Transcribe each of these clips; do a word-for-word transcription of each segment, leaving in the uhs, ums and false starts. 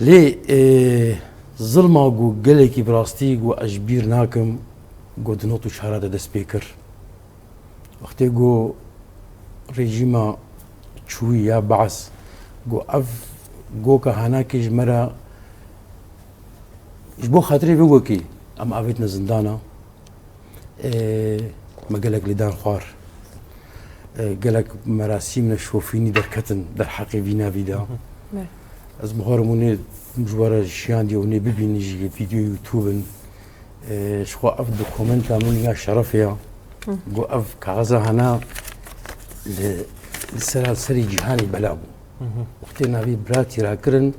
Lê e, zilma ku gelekî bi rastî ku ez ji bîr nakim, ku di not û çar de dest pê kir. Wextê ku rejîma çûyî ya Be'es, ku ev goka hanakê ji me re ji bo xatirê vê gokê em avêtine zindana. Ê, me gelek lêdan xwar. Ê, gelek merasîm ne şofînî derketin derheqê vî navî de. Belê. Ez bixwarim hûn ê ji we re şiyandiye, hûn ê bibînin jî, vîdyoyê YouTube in. Ê, ji xwe ev dokumenta min ya şerefê ya. Got ev kaxiza hana li, li sera serê cîhanê bela bû. Wextê navê biratî rakirin,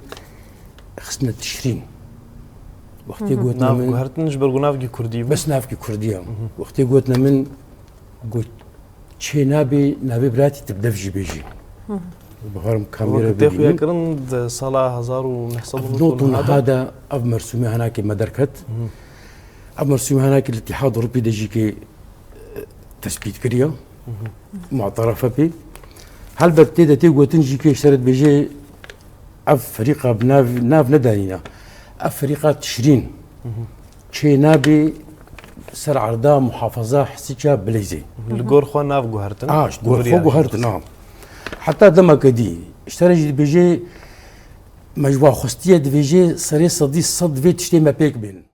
xistine Tişrîn. Wextê gotin Nav min, guhertin ji ber ku navkî kurdî bû. Bes navkî kurdî ye. Wextê gotin min, got, çê nabê, navê biratî tu bi dev jî bêjî. Bixwarim kamera Wekî tê xuya bibînin. Kirin di sala hezar û neh sed û nod û neh de ev mersûmê hanakê me derket. Ev mersûmê hanakê li Îtîhad Ewropî de jî kê, e, tespît kiriye. Mu'terefe pê. Helbet tê de tê gotin jî kê ji te re dibêje ev ferîqa bi nav, nav nedanîne. Ev ferîqa Tişrîn. Çê nabê ser erda muhafaza Hisiça Bileyzê. Li gor xwe nav guhertin. A, ji gor xwe guhertin, a. Heta demeke dî. Ji te re jî dibêje me ji wa xwestiye, dibêje serê sedî sed vê tiştê me pêk bên.